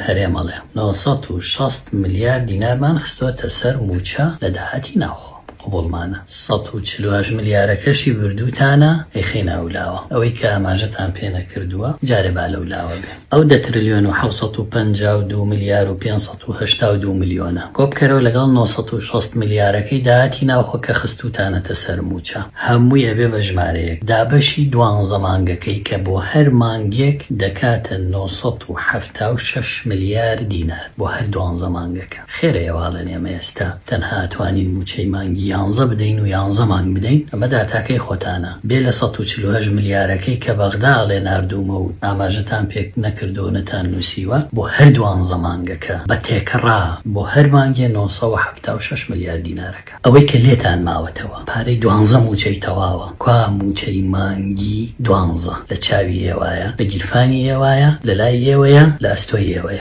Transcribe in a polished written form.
هەرێم ئەڵێ 960 ملیار دینارمان خستۆتە سەر مووچە لە داهاتی ناوخۆ. قبوڵمانە. 148 ملیارەکەشی بردووتانە ئەیخەینە ئەولاوە. ئەوەی کە ئاماژەتان پێ نەکردووە جارێ با لەولاوە بێ. ئەو دە ترلیۆن و 752 ملیار و 582 ملیۆنە کۆبکەرەوە لەگەڵ 960 ملیارەکەی داهاتی ناوخۆ کە خستووتانەتە سەر مووچە. هەمووی ئەبێ بە ژمارەیەک. دابەشی دوانزە مانگەکەی کە بۆ هەر مانگێک دەکاتە 976 ملیار دینار بۆ هەر دوانزە مانگەکە. خێرە ئێوە ئەڵێن ئێمە ئێستا تەنها ئەتوانین مووچەی مانگی یانزە بدەین و یانزە مانگ بدەین، ئەمە داتاکەی خۆتانە، بێ لە 148 ملیارەکەی کە بەغدا ئەڵێ ناردوومە و ئاماژەتان پێ نەکردووە و نەتان نووسیوە، بۆ هەر دوانزە مانگەکە بە تێکڕا بۆ هەر مانگێ 976 ملیار دینارەکە. ئەوەی کە لێتان ماوەتەوە پارەی دوانزە مووچەی تەواوە، کوا مووچەی مانگی دوانزە لە چاوی ئێوایە، لە گیرفانی ئێوایە، لە لای ئێوەیە، لە ئەستۆی ئێوەیە؟